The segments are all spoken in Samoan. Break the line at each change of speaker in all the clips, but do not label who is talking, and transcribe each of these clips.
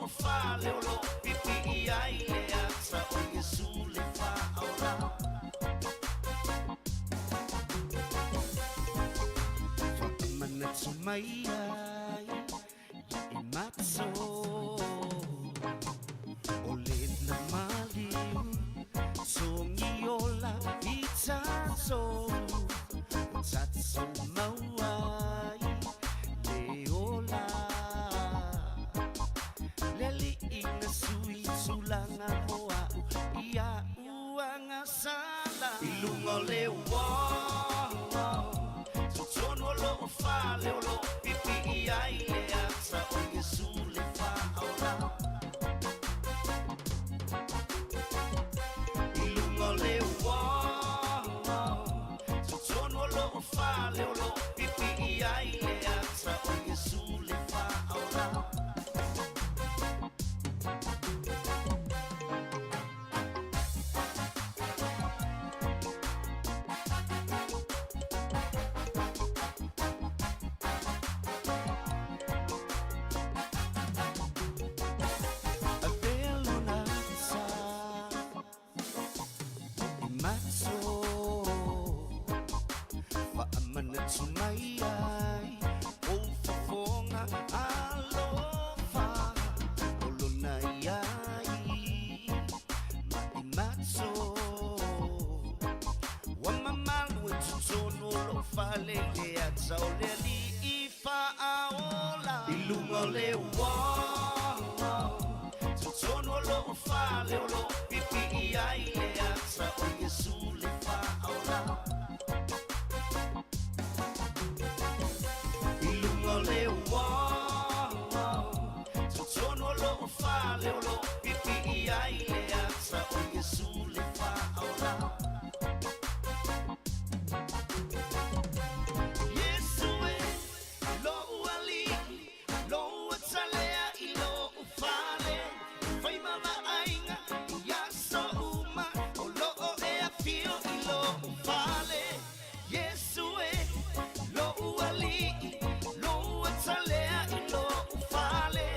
loo fale o loo pipii ai le ata o Iesu le faaola. Faamanatu mai ai ia e mato o lena maliu togi ola i tatou tatou maua ai le ola le alii na sui tulaga mo a'u ia uagasala i luga o le ua totonu o loo fale o loo pipii ai le ata o Iesu le faaola i luga o le ua totonu o loo fale o loo pipii ai le ata o Iesu le faaola. Avea lona ata e mato Faamanatu mai ai ou fofoga alofa O lona iai ma e mato Ua mamalu e totonu o lou fale i le ata o le Alii faaola I luga o le ua totonu o lou fale o loo pipii ai le ata o Iesu le faaola I luga o le ua totonu o loo fale o loo pipii ai le ata o Iesu le faaola Iesu e lou alii lou atalea i lou fale fai ma vaaiga i aso uma o loo e afio i lou fale Iesu e lou alii lou atalea i lou fale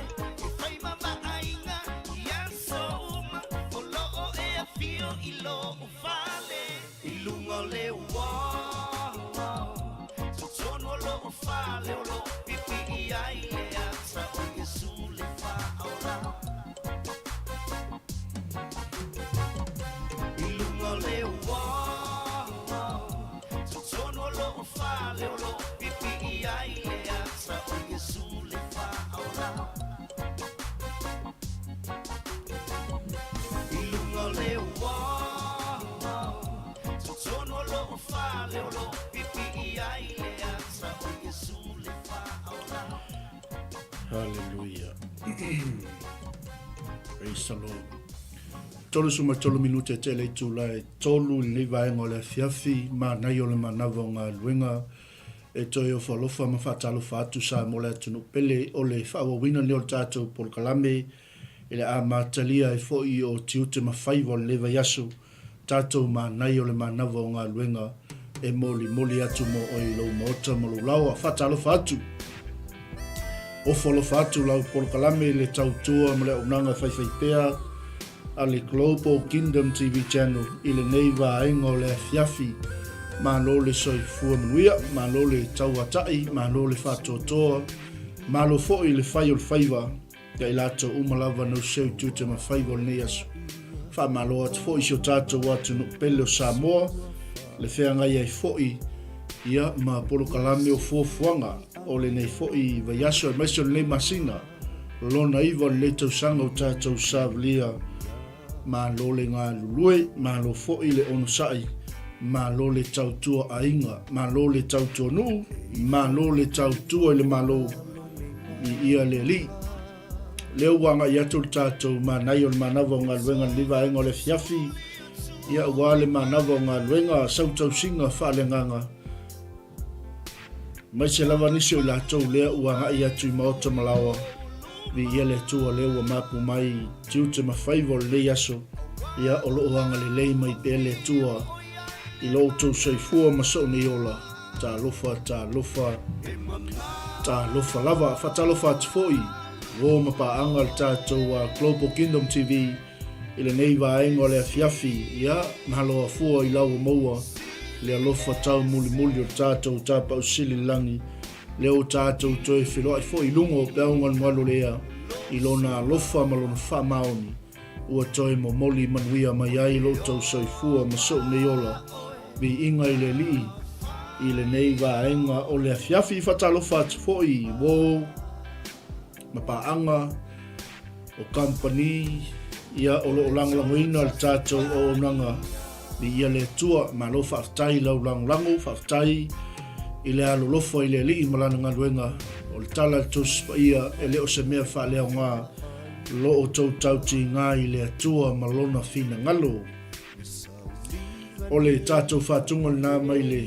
e fai ma vaaiga i aso uma o loo e afio i lou fale i luga o le ua totonu o loo fale o loo pipii ai le ata o Iesu le faaola i luga o le ua totonu o loo fale o loo pipii ai le ata o Iesu le faaola i luga o le ua totonu o loo fale o loo pipii ai le ata o Iesu le faaola.
Hallelujah. Praise the Lord. 33 minute e tele i tūla e tolu i lenei vaega o le afiafi, manaia o le manava o galuega e toe ofo alofa ma faatalofa atu Samoa le atunuu pele o le faaauauina lenei o le tatou polokalame i le amatalia ai foi o tiute ma faiva o lenei vaiaso, tatou manaia o le manava o galuega e molimoli atu mo oe i lou maota ma lou laoa. Faatalofa atu! Ofo alofa atu lau polokalame i le tautua ma le auaunaga faifaipea a le Global Kingdom TV Channel i lenei vaega o le afiafi. Malo le soifua manuia, malo le tauatai, malo le faatoatoa, malo foi le fai o le faiva ia i latou uma lava na useu i tiute ma faiva o lenei aso. Faamalo atu foi i si o tatou atunuu pele o Samoa, le feagai ai foi ia ma polokalame o fuafuaga o lenei foi vaiaso aemaise o lenei masina lona iva o lenei tausaga o tatou savalia. Malo le galulue, malo foi le onosai, malo le tautua aiga, malo le tautua nuu, malo le tautua i le Malo, viia le Alii. Lea ua agai atu le tatou manaia o le manava o galuega i lenei vaega o le afiafi, ia aua le manava o galuega, sautausiga faaleagaga, Aemaise lava nisi o i latou lea ua agai atu i maota ma laoa, viia le Atua lea ua mapu mai tiute ma faiva o lenei aso, ia o lo o agalelei mai pea le Atua i lo outou soifua ma soo nei ola. Talofa, talofa, talofa lava. Faatalofa atu foi. Uo ma paaga a le tatou Global Kingdom TV i lenei vaega o le afiafi, ia, mahalo afua i lau ua maua le alofa taumulimuli o le tatou Tapausili i le lagi, lea ua tatou toe feloai foi i luga o peau galugalu o le ea i lona alofa ma lona faamaoni, ua toe momoli manuia mai ai lo outou soifua ma sou nei ola, viiga i le Alii i lenei vaega o le afiafi. Faatalofa atu foi, uo ma paaga o kamupani ia o lo o lagolagoina le tatou auaunaga viia le Atua. Malo faafetai i lau lagolago, faafetai i le alolofa i le Alii ma lana galuega. O le tala a le Tusi Paia, e le o se mea faaleaoga lo outou tautiga i le Atua ma lona finagalo. O le tatou faatuga lena mai le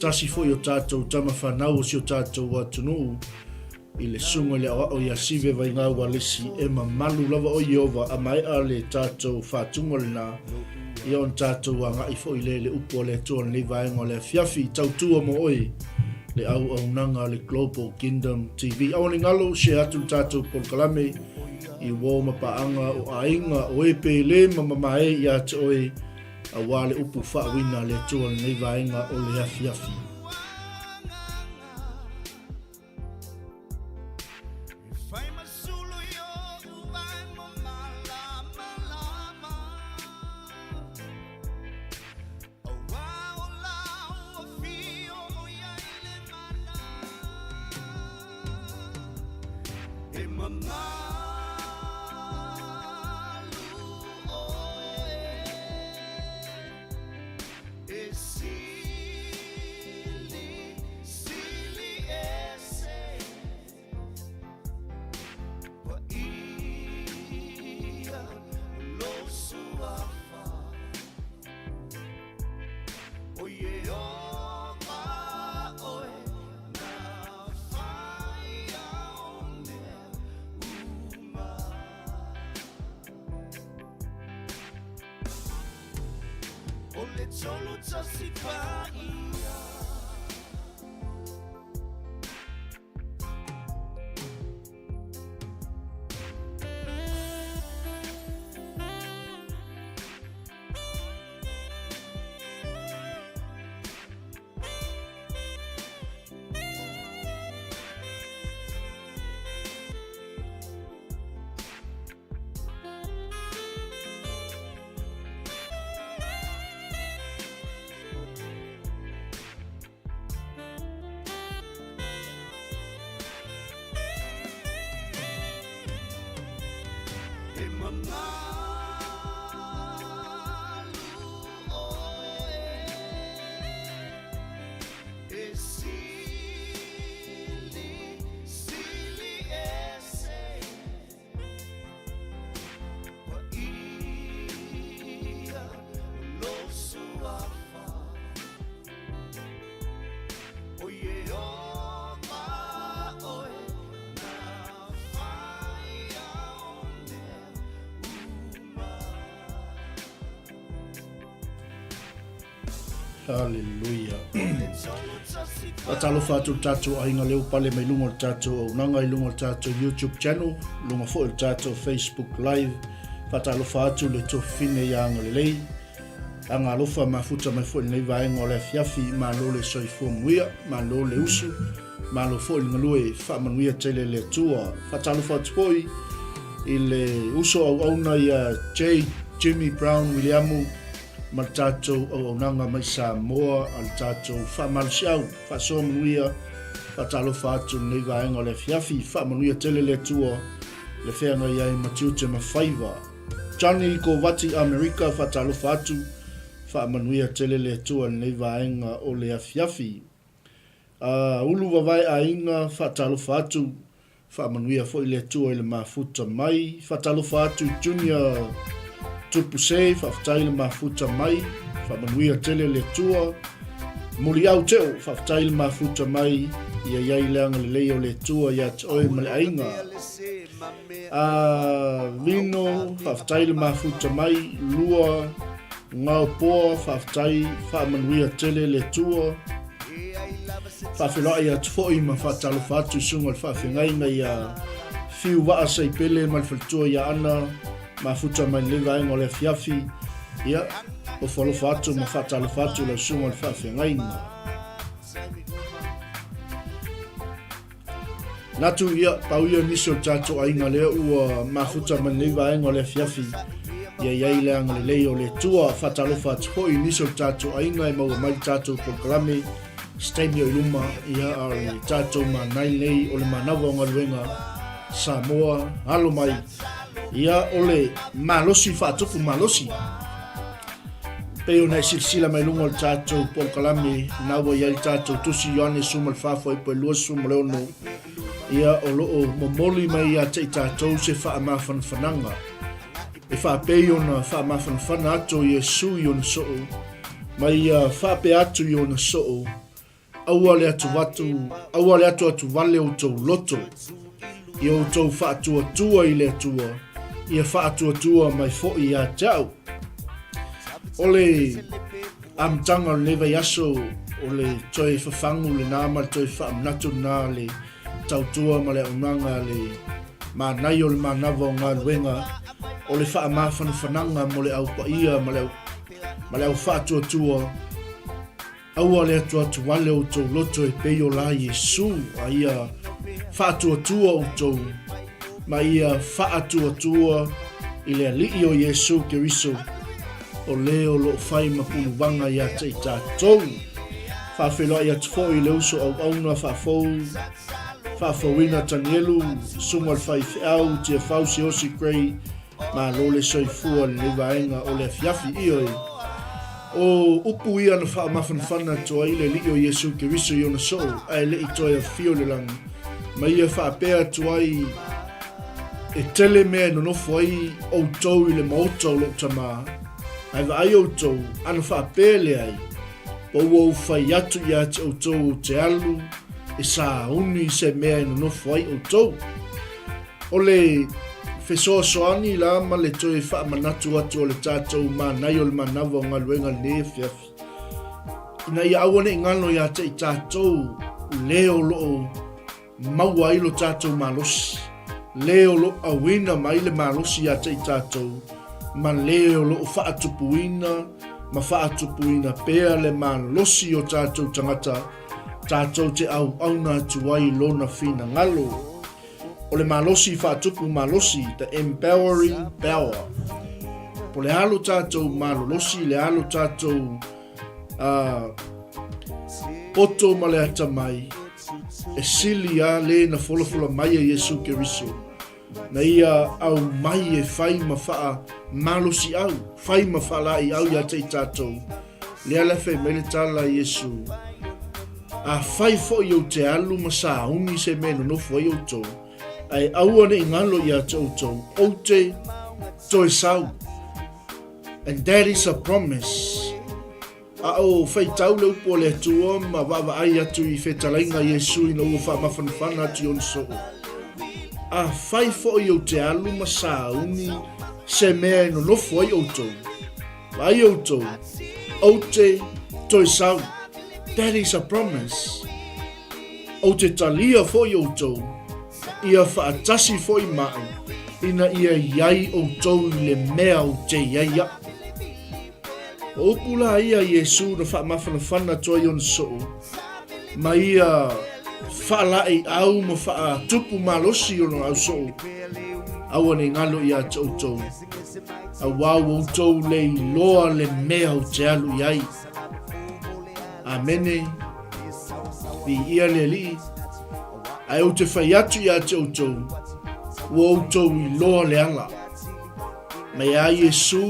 tasi foi o tatou tama fanau o si o tatou atunuu i le susuga i le aoao ia Sive Vaigau Alesi, e mamalu lava o Ieova a maea le tatou faatuga lena, ia ona tatou agai foi lea i le upu a le Atua o lenei vaega o le afiafi, tautua mo oe le auaunaga a le Global Kingdom TV. Aua ne i galo, share atu le tatou polokalame i uo ma paaga o aiga o e pele ma mamae ia te oe, aua le upu faauiina a le Atua i lenei vaega o le afiafi. Haleluia. Faatalofa atu le tatou aiga leo pale mai luga o le tatou auaunaga i luga o le tatou YouTube channel, luga foi o le tatou Facebook Live. Faatalofa atu le tofine ia Agalelei. Agalofa mafuta mai foi lenei vaega o le afiafi, malo le soifua manuia, malo le usu, malo foi le galue, faamanuia tele le Atua. Faatalofa atu foi i le uso auauna ia J. Jimmy Brown Williamu, ma le tatou auaunaga mai Samoa a le tatou faamalosiau faasoa manuia faatalofa atu lenei vaega o le afiafi faamanuia tele le Atua le feagai ai ma tiute ma faiva Johnny Kovati Amerika faatalofa atu faamanuia tele le Atua lenei vaega o le afiafi a ulu vavae aiga faatalofa atu Faamanuia foi le Atua i le mafuta mai. Faatalofa atu i Junior Tupuse, faafetai le mafuta mai. Faamanuia tele le Atua. Muliau Teo, faafetai le mafuta mai. Ia i ai le agalelei o le Atua ia te oe ma le aiga. A Vino, faafetai le mafuta mai. Lua Ngaopoa, faafetai, faamanuia tele le Atua. Faafeiloai atu foi ma faatalofa atu i susuga o le faafeagaiga ia Fiu Vaa Saipele ma le faletua ia Ana, mafuta mai lenei vaega o le afiafi. Ia, ofo alofa atu ma faatalofa atu i lau susuga i le faafeagaiga. Natu, ia, pau ia nisi o le tatou aiga lea ua mafuta mai lenei vaega o le afiafi. Ia i ai le agalelei o le Atua. Faatalofa atu foi i nisi o le tatou aiga e maua mai le tatou polokalame se taimi o i luma, ia, a o le tatou manai nei o le manava o galuega Samoa, alo mai. Ia, o le malosi faatupu malosi. Pei ona e silasila mai luga o le tatou polokalame, na ua i ai le tatou tusi Ioane 14 fuaiupu e 26, ia o lo o momoli mai ia te i tatou se faamafanafanaga. E faapei ona faamafanafana atu o Iesu i ona soo, ma ia faapea atu i ona soo, Aua le atuvatu, aua le atuatuvale outou loto, ia outou faatuatua i le Atua, ia faatuatua mai foi ia te au. O le amataga o lenei vaiaso, o le toe fafagu lenā ma le toe faamanatu lenā le tautua ma le auaunaga a le manaia o le manava o galuega, o le faamafanafanaga mo le au paia ma le au, ma le au faatuatua, Aua le atuatuvale outou loto e pei o la Iesu, a ia faatuatua outou, ma ia faatuatua i le Alii o Iesu Keriso, o le o lo o fai ma puluvaga ia te i tatou. Faafeiloai atu foi i le uso auauna faafou, faafouina Tanielu, Susuga i le Faifeau, Tiafau Siaosi Gray, Malo le soifua i lenei vaega o le afiafi. Ioe, o upu ia na faamafanafana atu ai le Alii o Iesu Keriso i ona soo, ae le i toe afio i le lagi, ma ia faapea atu ai, E tele mea e nonofo ai outou i le maota o lou Tama, ae vaai outou, ana faapea e leai, po ua ou fai atu ia te outou ou te alu e sauni i se mea e nonofo ai outou. O le fesoasoani la ma le toe faamanatu atu o le tatou manaia o le manava o galuega lenei afiafi, ina ia aua ne i galo ia te i tatou le o lo o maua ai lo tatou malosi, le o lo o auina mai le malosi ia te i tatou, ma le o lo o faatupuina ma faatupuina pea le malosi o tatou tagata tatou te auauna atu ai lona finagalo. O le malosi faatupu malosi, the empowering power. Po le a lo tatou malolosi, le a lo tatou poto ma le atamai, e sili a le na folafola mai e Iesu Keriso, na ia aumai e fai ma faamalosiau, fai ma faalaeiau ia te i tatou. Lea la e fai mai le tala a Iesu, Afai foi ou te alu ma sauni se mea e nonofo ai outou, ae aua ne i galo ia te outou, ou te toe sau. And that is a promise. A o faitau le upu a le Atua ma vaavaai atu i fetalaiga a Iesu ina ua faamafanafana atu i ona soo. Afai foi ou te alu ma sauni se mea e nonofo ai outou, Vaai outou, ou te toe sau. That is a promise. Ou te talia foi outou, ia faatasi foi ma au, ina ia i ai outou i le mea ou te i ai au. O upu la ia a Iesu na faamafanafana atu ai ona soo, ma ia faalaeiau ma faatupu malosi ona ausoo, aua ne i galo ia te outou. Auā ua outou le iloa le mea ou te alu i ai. Amene. Viia le Alii. Ae ou te fai atu ia te outou, ua outou iloa le ala. Mai a Iesu,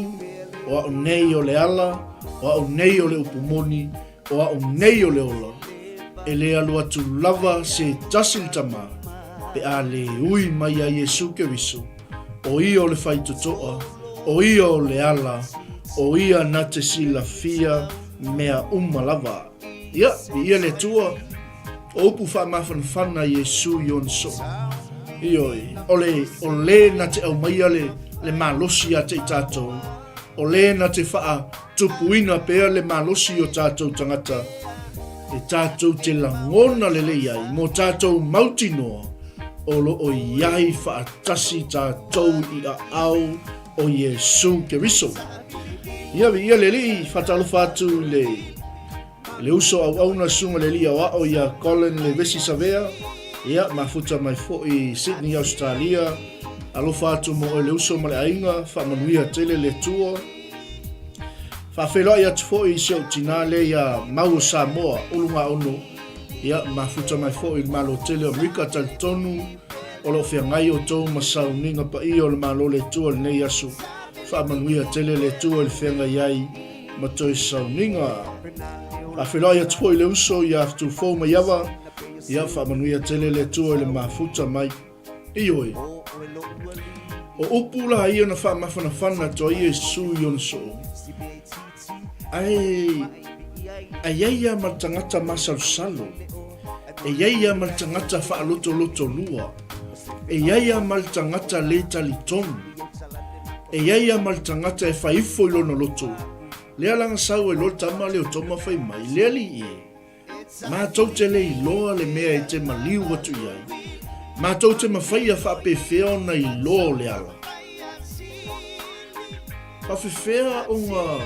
o au nei o le ala, o au nei o le upu moni, O au nei o le ola, e le alu atu lava se tasi le Tama, pe a le ui mai ia Iesu Keriso, o ia o le faitotoa, o ia o le ala, o ia na te silafia mea uma lava. Ia, viia le Atua, o upu faamafanafana Iesu i ona soo. Ioe, o le, o le na te aumaia le, le malosi ia te i tatou, o le na te faatupuina pea le malosi i o tatou tagata e tatou te lagona lelei ai mō tatou mautinoa. O lo o i ai faatasi tatou i aao o Iesu Keriso. Ia, viia le Alii, faatalofa atu i le le uso auauna susuga le alii aoao ia Colin le Vesi Savea, ia mafuta mai foi i Sydney Australia, alofa atu mo oe le uso ma le aiga, faamanuia tele le Atua. Faafeiloai atu foi i si ou tinā lea ia Mau o Samoa, Ulugaono, ia mafuta mai foi i le Malo tele o Amerika, talitonu o lo o feagai outou ma sauniga paia o le Malo le Atua i lenei aso. Faamanuia tele le Atua i le feagai ai ma toe sauniga. Faafeiloai atu foi i le uso ia Tufou Maiava, ia faamanuia tele le Atua i le mafuta mai. Ioe. O upu la ia na faamafanafana atu ai Iesu i ona soo. Ae a iai ia ma le tagata masalosalo, e iai ia ma le tagata faalotoloto lua, e iai ia ma le tagata le talitonu, e iai ia ma le tagata e fai ifo i lona loto, lea laga sau ai loa le tama lea o Toma fai mai, Le Alii e, matou te le iloa le mea e te maliu atu i ai, matou te mawhaia faapefea ona iloa o le ala. Faafefea ona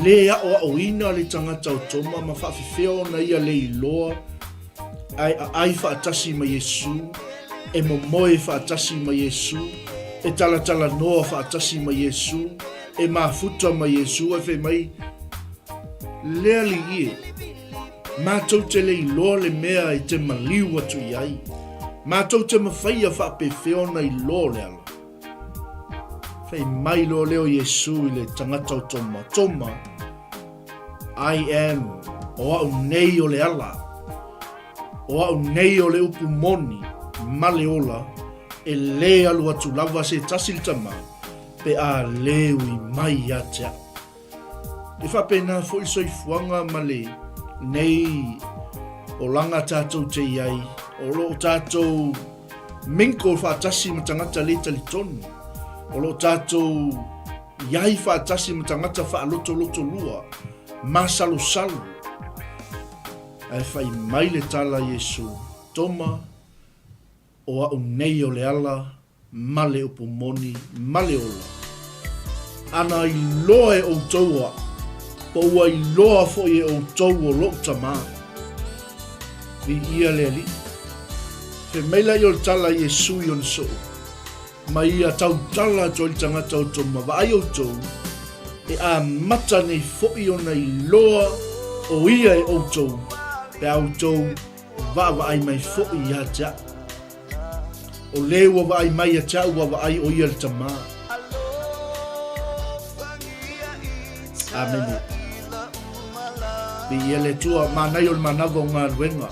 lē aʻoaʻoina le tagata o Toma ma faafefea ona ia le iloa ae aai faatasi ma Iesu, e momoe faatasi ma Iesu, e talatalanoa faatasi ma Iesu, e mafuta ma Iesu, ae fai mai, Le Alii e, matou te le iloa le mea e te maliu atu i ai, matou te mafaia faapefea ona iloa le ala. Fai mai loa lea o Iesu i le tagata o Toma, Toma, I am, o au nei o le ala, o au nei o le upu moni ma le ola, e lē alu atu lava se tasi le tama, pe a lē ui mai ia te au. E faapena foi le soifuaga ma le nei olaga tatou te i ai, o lo o tatou mingle faatasi ma tagata le talitonu, o lo o tatou i ai faatasi ma tagata faalotolotolua, masalosalo. Ae fai mai le tala a Iesu, Toma, o au nei o le ala ma le upu moni ma le ola. Ana iloa e outou o au, po ua iloa foi e outou o lou Tamā. Viia le Alii. Fai mai laia o le tala a Iesu i ona soo, ma ia tautala atu ai le tagata o Toma, vaai outou, e amata nei foi ona iloa o ia e outou, pe a outou vaavaai mai foi ia te au. O le ua vaai mai ia te au ua vaai o ia le Tamā. Amene. Viia le Atua, manaia o le manava o galuega.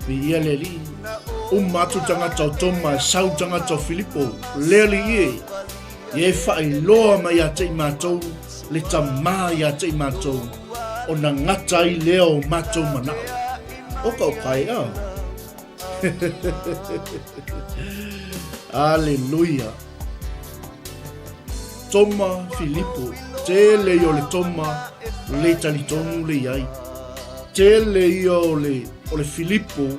Viia le Alii. Uma atu tagata o Toma, e sau tagata o Filipo, le Alii e, ia e faailoa mai ia te i matou le Tamā ia te i matou, ona gata ai lea o matou manao. Oka o kai a. Aleluia. Toma Filipo, tele ia o le Toma le talitonu le iai. Tele ia o le, o le Filipo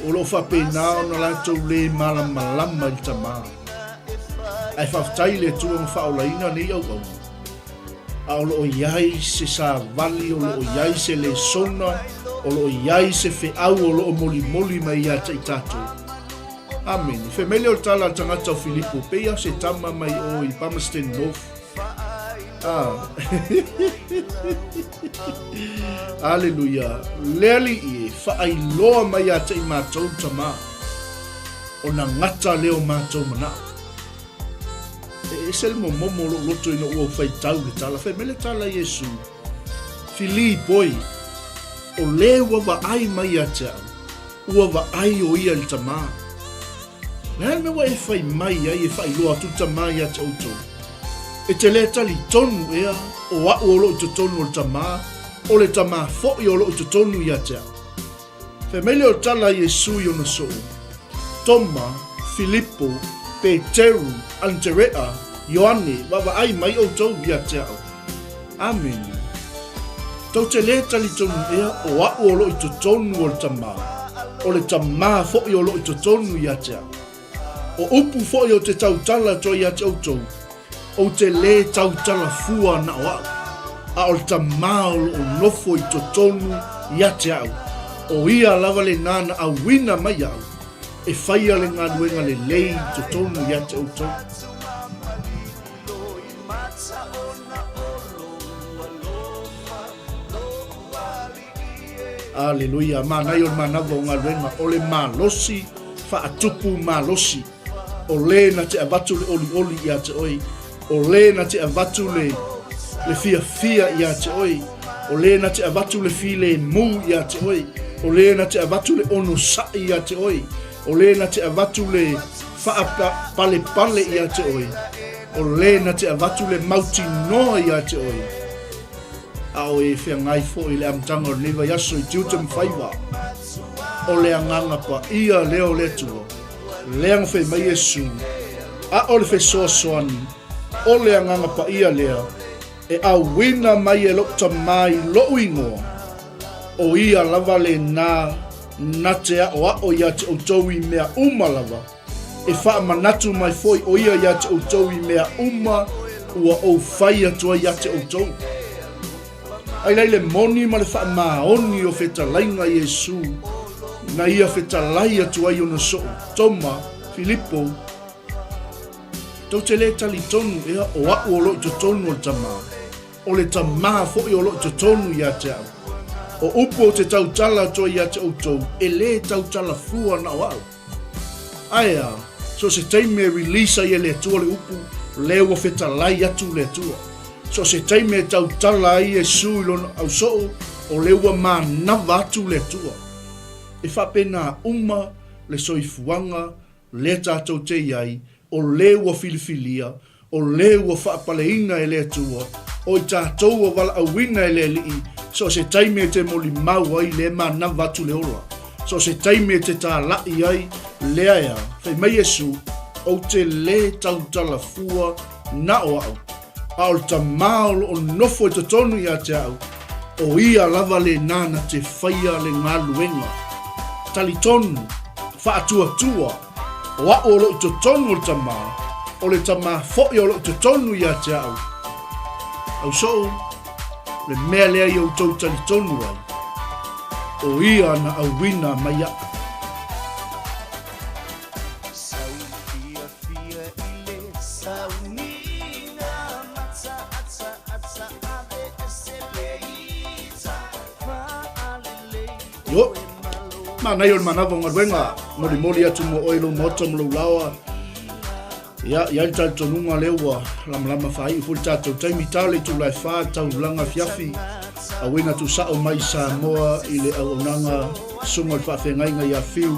o lo o faapena ona latou le malamalama i le Tamā. Ae faafetai i le Atua na faaolaina nei auauna. A o lo o i ai se savali, o lo o i ai se lesona, o lo o i ai se feau o lo o molimoli mai ia te i tatou. Amene. Fai mai lea o le tala a le tagata o Filipo, pei lava o se tama mai o i Palmerston North. Ah. Aleluia. Le Alii e, faailoa mai ia te i matou Tamā, ona gata lea o matou manao. E ese le momomo o lou loto ina ua ou faitau i le tala. Fai mai le tala a Iesu, Filipoi, o le ua vaai mai ia te au, ua vaai o ia i le Tamā. Le a le mea ua e fai mai ai e faailoa atu le Tamā ia te outou? E te le talitonu ea o au o loo i totonu o le Tamā, o le Tamā foi o loo i totonu ia te au? Fai mai lea o le tala a Iesu i ona soo, Toma, Filipo, Peteru, Aneterea, Ioane, vaavaai mai outou ia te au. Amene. Tou te le talitonu ea o au o loo i totonu o le Tamā, O le Tamā foi o lo o i totonu ia te au. O upu foi ou te tautala atu ai ia te outou, ou te lē tautala fua na o a'u, a o le Tamā o lo o nofo i totonu ia te a'u, o ia lava lenā na auina mai a'u e faia le galuega lelei i totonu ia te outou. Aleluia! Manaia o le manava o galuega, o le malosi faatupu malosi. O lē na te avatu le olioli ia te oe, o lē na te avatu le, le fiafia ia te oe, o lē na te avatu le filemu ia te oe, o lē na te avatu le onosaʻi ia te oe, o lē na te avatu le faapalepale ia te oe, o lē na te avatu le mautinoa ia te oe. A o e feagai foi i le amataga o lenei vaiaso i tiute ma faiva. O le Agaga Paia lea o le Atua, lea na fai mai Iesu, a o le fesoasoani, o le Agaga Paia lea, e auina mai e lou Tamā i lou ingoa, o ia lava lenā na te aʻoaʻo iā te ʻoutou i mea uma lava, e faamanatu mai foi ʻo ia iā te ʻoutou i mea uma ua ou fai atu ai iā te ʻoutou. Ai la i le moni ma le faamaoni o fetalaiga Iesu na ia fetalai atu ai ona soo, Toma, Filipo, tou te lē talitonu ea o a'u o lo i totonu o le Tamā, o le Tamā foi o lo i totonu ia te a'u. O upu ou te tautala atu ai ia te outou, e lē tautala fua na o a'u. Ae a, so o se taimi e release ai e le Atua le upu, lea ua fetalai atu le Atua. So o se taimi e tautala ai Iesu i lona ausoo, o lea ua manava atu le Atua. E faapena uma le soifuaga lea tatou te i ai, o lea ua filifilia, O le ua faapaleina e le Atua, o i tatou ua valaauina e le Alii, so o se taimi e te molimau ai lea manava atu le ola, so o se taimi e te tālaʻi ai lea ea, fai mai Iesu, Ou te lē tautala fua na o a'u, a o le Tamā o lo o nofo i totonu ia te a'u, o ia lava lenā na te faia le galuega. Talitonu, faatuatua, O a'u o lo i totonu o le Tamā, o le Tamā fo'i o lo i totonu ia te a'u. Ausoo, le mea lea i outou talitonu ai, o ia na auina mai a'u. Io, manaia o le manava o galuega, molimoli atu mo oe lou maota ma lou laoa. Ia, i ai le talitonuga lea ua lamalama faaiu foi le tatou taimi ta le itula e whā taulaga afiafi auina tuusao mai Samoa i le auaunaga susuga o le faafeagaiga ia Fiu.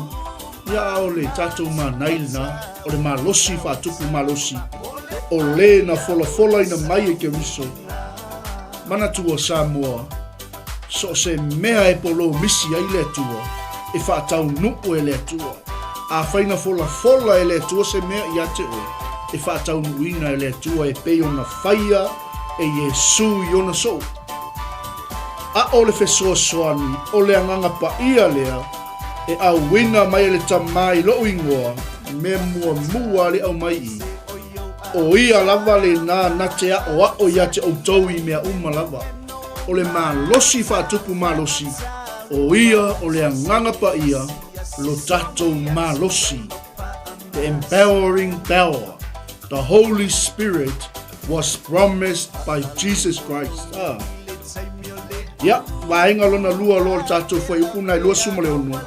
Ia, a o le tatou manai lena, o le malosi faatupu malosi, o le na folafolaina mai e Keriso. Manatua Samoa, So o se mea e polomisi ai le Atua, e faataunuu e le Atua. Afai na folafola e le Atua se mea ia te oe, e faataunuuina e le Atua e pei ona faia e Iesu i ona soo. A o le fesoasoani o le Agaga Paia lea e auina mai e le Tamā i lou ingoa, mea muamua le aumai i. O ia lava lenā na te aʻoaʻo ia te ʻoutou i mea uma lava. O le malosi faatupu malosi, o ia o le Agaga Paia lo tatou malosi. The empowering power, the Holy Spirit was promised by Jesus Christ. Ah. Ia, vaega lona lua loa o le tatou fuaiupu na e 26.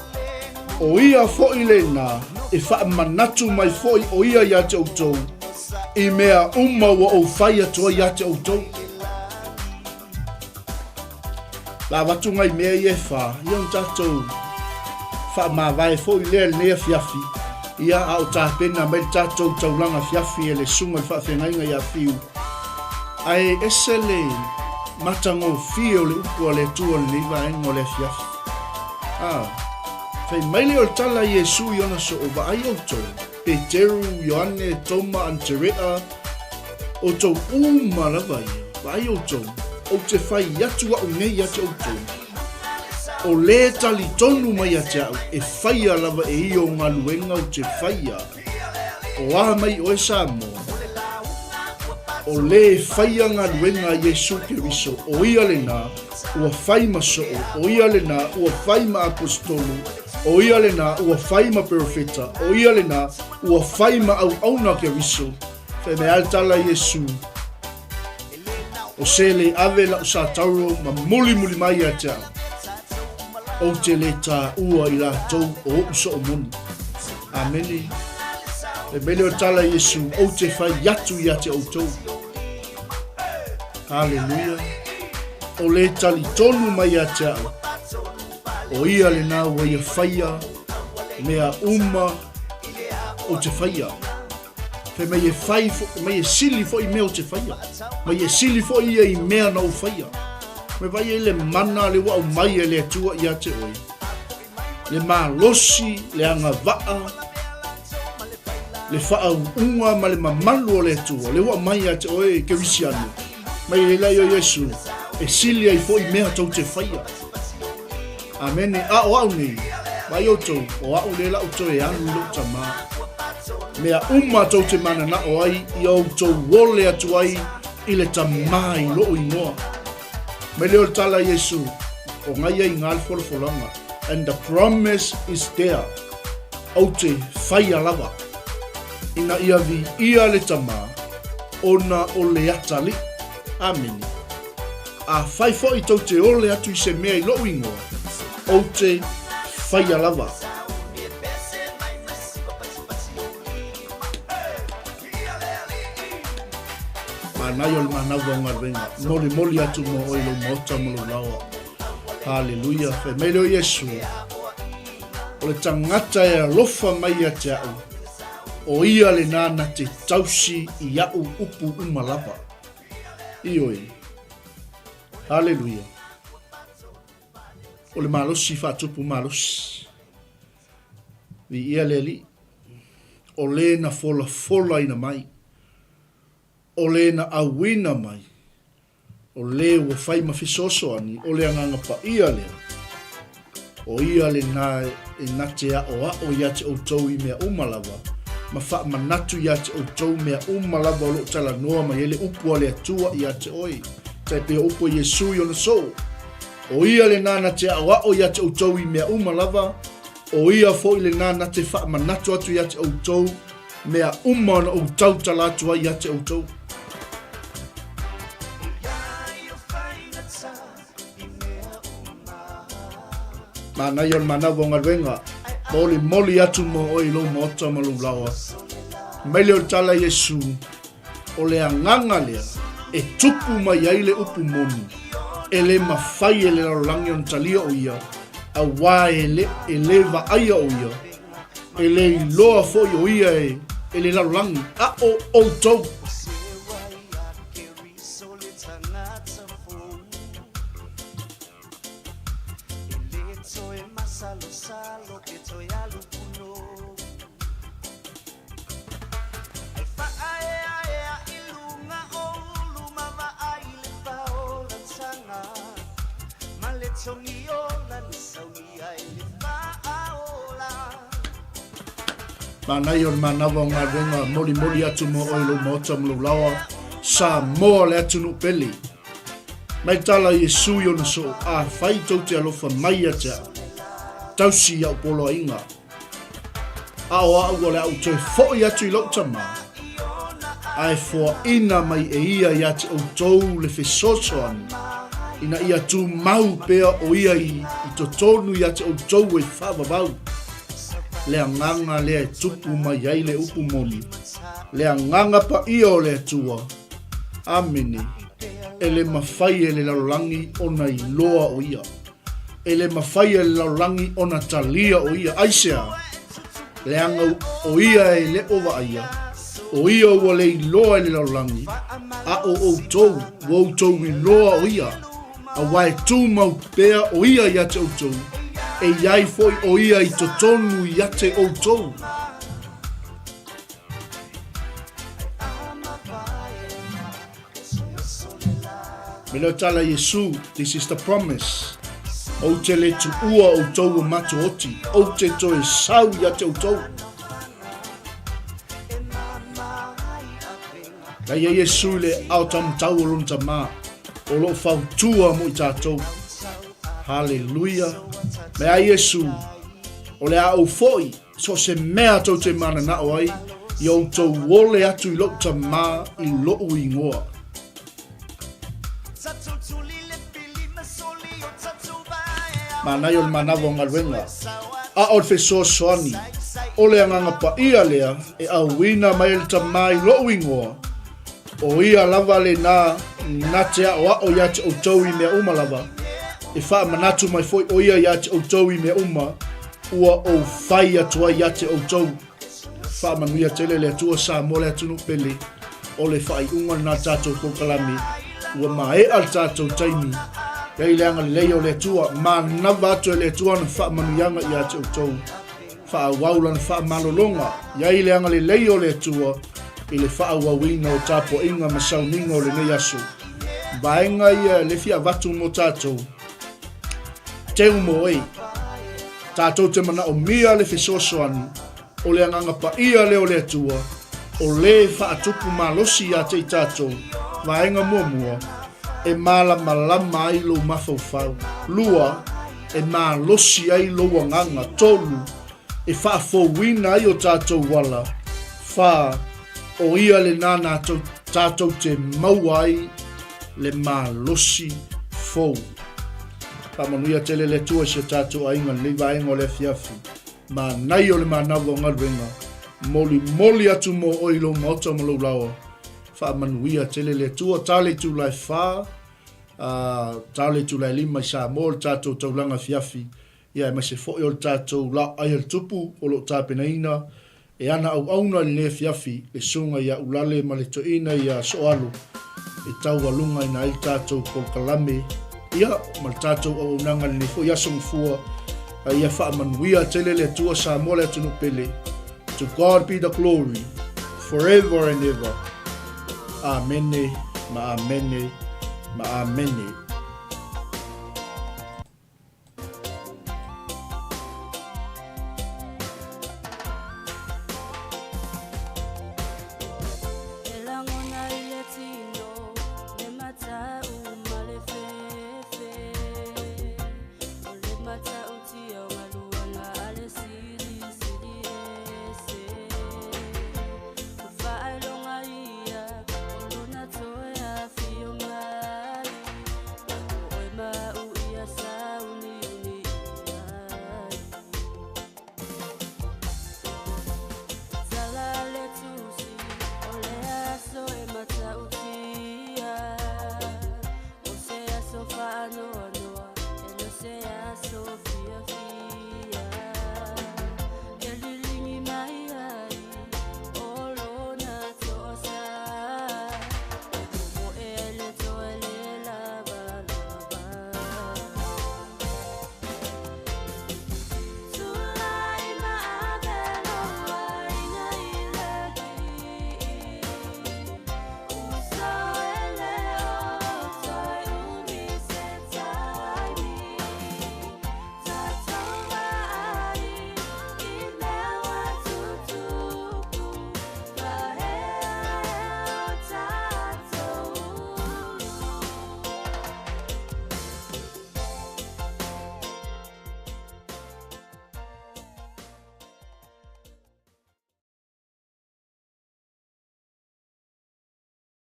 O ia foʻi lenā e faamanatu mai foʻi ʻo ia iā te ʻoutou i mea uma ua ou fai atu ai iā te ʻoutou. La avatu ngai mea ia e whā, ia ona tatou faamavae foʻi lea i lenei afiafi, ia a o tapena mai le tatou taulaga afiafi e le susuga i le faafeagaiga ia Fiu. Ae ese le matagofie o le upu a le Atua i lenei vaega o le afiafi. Ā, fai mai lea o le tala a Iesū i ona soo, Vaai outou, Peteru, Ioane, Toma, Aneterea, outou uma lava ia, vaai outou, ou te fai atu a'u nei ia te outou, O lē talitonu mai ia te a'u e faia lava e ia o galuega ou te faia. O a mai oe Samoa? O lē e faia galuega a Iesu Keriso, o ia lenā ua fai ma soo, o ia lenā ua fai ma aposetolo, o ia lenā ua fai ma perofeta, o ia lenā ua fai ma auauna Keriso. Fai mai a le tala a Iesu, O se le ave la'u satauro ma mulimuli mai ia te au, ou te le tāua i latou o o'u soo moni. Amene. Fai mai lea o le tala a Iesu, Ou te fai atu ia te outou. Haleluia. O le talitonu mai ia te au, o ia lenā ua ia faia mea uma ou te faia. Fai mai e fai mai e sili foʻi mea ou te faia. Mai e sili foʻi ia i mea na ou faia. Mai vaai ai le mana le ua aumai e le Atua ia te oe. Le malosi, le agavaa, le faauuga ma le mamalu o le Atua, le ua aumai ia te oe Kerisiano. Mai e lai o Iesu, e sili ai foʻi mea tou te faia. Amene. A o au nei, mai outou, o a'u lea la'u toe alu i lo'u tamā. Mea uma tou te manana'o ai, ia outou ole atu ai i le tamā i lo'u igoa. Mai lea o le tala a Iesu, o ngai ai ngā le folafolaga, and the promise is there, ou te faia lava, ina ia viia le tamā, ona o le atalii. Amene. Afai foi tou te ole atu i se mea i lou ingoa, ou te faia lava. Manaia o le manawa o galuega, molimoli atu mo oe i lou maota ma lou laoa. Haleluia. Fai mai lea o Iesu, o le tagata e alofa mai ia te a'u, o ia lenā na te tausi i a'u upu uma lava. Ioe. Haleluia. O le malosi faatupu malosi. Viia le Alii. O le na folafolaina mai. O le na auina mai. O le ua fai ma fesoasoani, o le Agaga Paia lea. O ia lenā e na te aʻoaʻo iā te ʻoutou i mea uma lava, ma faamanatu iā te ʻoutou mea uma lava o loʻo talanoa mai ai le upu a le Atua iā te ʻoe, tai pei o upu a Iesū i ona soo. O ia lenā na te aʻoaʻo iā te ʻoutou i mea uma lava, o ia foʻi lenā na te faamanatu atu iā te ʻoutou mea uma ona ou tautala atu ai iā te ʻoutou. Manaia o le manawa o galuega, molimoli atu mo oe i lou maota ma lou laoa. Mai lea o le tala a Iesu, o le agaga lea e tupu mai ai le upu moni, e le mafai e le lalolagi ona talia o ia, auā e le, e le vaaia o ia, e le iloa foi o ia e, e le lalolagi, a o outou. Manaia o le manawa o galuega molimoli atu mo oe i lou maota ma lou laoa. Samoa le atunuu pele. Mai tala Iesu i ona soo, afai tou te alofa mai ia te a'u, tausi i a'u poloaiga. A o a'u o le a'u toe foʻi atu i lo'u tamā, a e foaʻina mai e ia iā te ʻoutou le fesoasoani, ina ia tumau pea o ia i totonu iā te ʻoutou e faavavau. Le agaga lea e tupu mai ai le upu moni, le agaga paia o le Atua. Amene. E le mafai e le lalolagi ona iloa o ia. E le mafai e le lalolagi ona talia o ia. Aisea? Leaga o ia e le o vaaia, o ia ua le iloa e le lalolagi, a o outou, ua outou iloa o ia, auā e tumau pea o ia ia te outou, e i ai foi o ia i totonu ia te outou. Me leo tala Iesu, this is the promise. Ou te le tuua outou o matou oti, ou te toe sau ia te outou. Na ia Iesu i le ao taumatau o lona Tamā, o lo o fautua mo i tatou. Haleluia! Me a Iesu, o le a ou foi, so se mea tou te mananao ai, ia outou ole atu i lo'u Tamā i lo'u ingoa. Manaia o le manava o galuega, a o le fesoasoani, o le Agaga Paia lea e auina mai ai le Tamā i lo'u ingoa, o ia lava lenā na te aʻoaʻo iā te ʻoutou i mea uma lava, e faamanatu mai foi ʻo ia iā te ʻoutou i mea uma ua ou fai atu ai iā te ʻoutou. Faamanuia tele le Atua Samoa le atunuu pele. O le faaiuga lena tatou polokalame. Ua maea le tatou taimi. Iai le agalelei o le Atua, manava atu e le Atua ana faamanuiaga ia te outou. Faaauau lana faamalologa. Iai le agalelei o le Atua i le faaauauina o tapuaiga ma sauniga o lenei aso. Vaega ia le fia avatu mo tatou. Teu mo e. Tatou te manaomia le fesoasoani o le Agaga Paia lea o le Atua, o le faatupu malosi ia te i tatou, vaega muamua, e malamalama ai lou mafaufau, lua, e malosi ai lou agaga, tolu, e faafouina ai o tatou ala, fa, o ia lenā tatou te maua ai le malosi fou. Faamanuia tele le Atua i si o tatou aiga i lenei vaega o le afiafi. Manaia o le manava o galuega. Molimoli atu mo oe i lou maota ma lou laoa. Faamanuia tele le Atua. Ta le itula e fa, ta le itula e lima i Samoa le tatou taulaga afiafi. Ia aemaise foi o le tatou laoai a le Tupu o lo o tapenaina e ana auauna i lenei afiafi, le susuga ia Ulale ma le toeaina ia Sooalo e taualugaina ai le tatou polokalame, ia, ma le tatou auaunaga i lenei foi aso gafua, a ia faamanuia tele le Atua Samoa le atunuu pele. To God be the glory forever and ever. Amene ma amene ma amene.